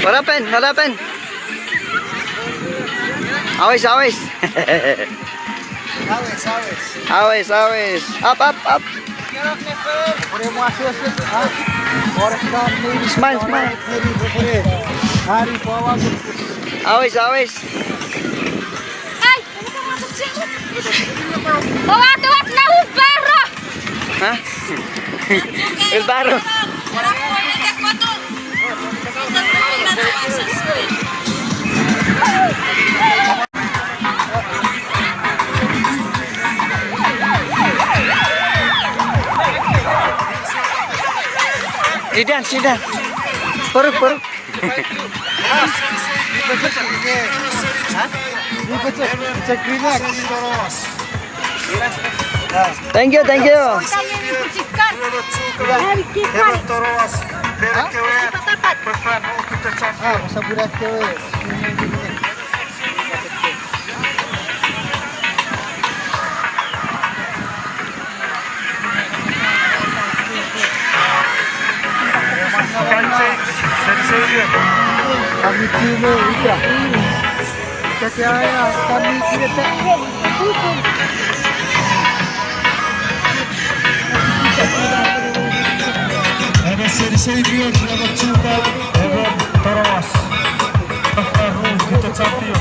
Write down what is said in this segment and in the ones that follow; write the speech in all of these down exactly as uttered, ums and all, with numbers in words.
What happened? What happened? Awes, awes. Awes, awes. Awes, awes. Up, up, up. Smile, smile. Awes, awes. Ai. Owa, owa, na wheelbarrow. Ha? Wheelbarrow. Sit down, sit down. Puruk, puruk. Thank you, thank you. Ena Saint Xavier, ena Chuka, ena Toros. Ena Ru, ita champion.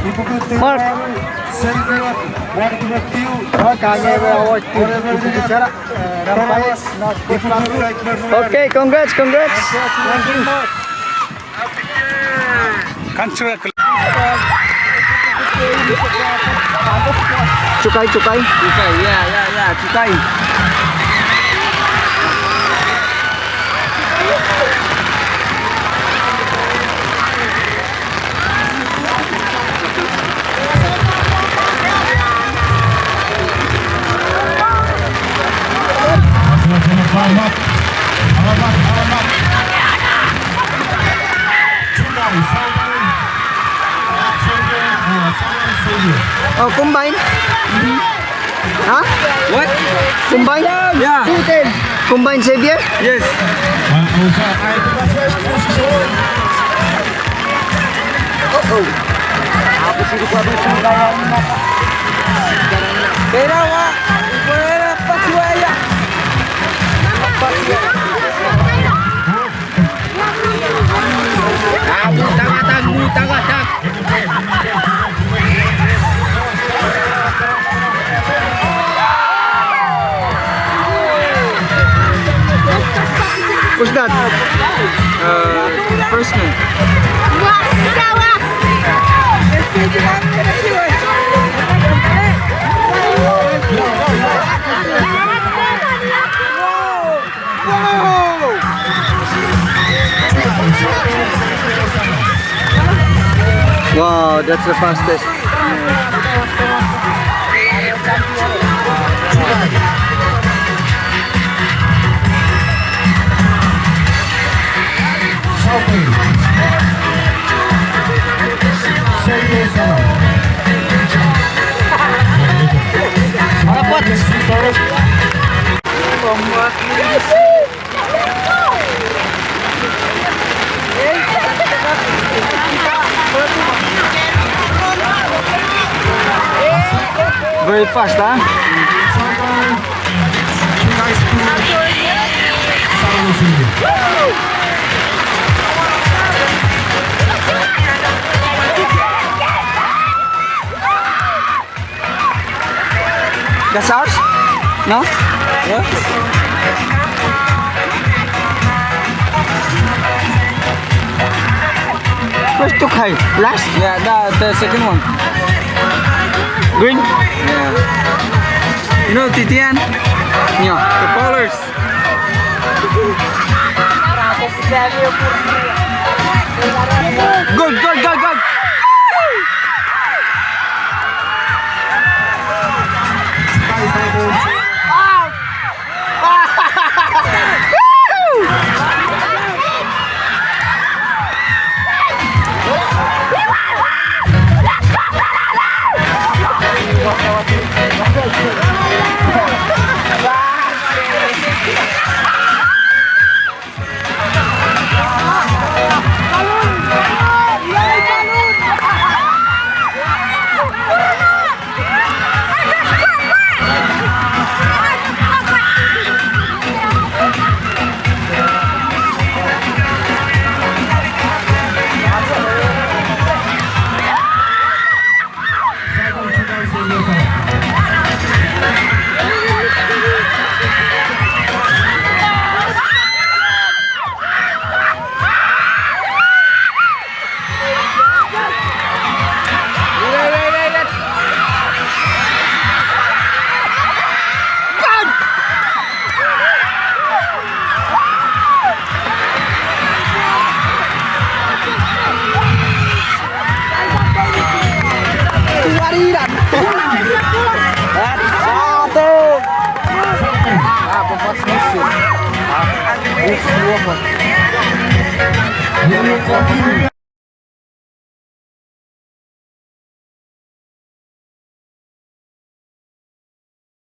Mark. Mark, angei ewe award to Ipukuchara. Okay, congrats, congrats. Chukai, chukai. Chukai, yeah, yeah, yeah, chukai. Oh, combine. Huh? What? Combine? Yeah. Combine Xavier? Yes. Uh-oh. What's that? Uh, first name. Wow, that's the fastest. Very fast, huh? That's ours? No? What? Where's Tukai? Last? Yeah, the, the second one. Green? Yeah. You know Titian? Yeah. The colors. Good, good, good, good.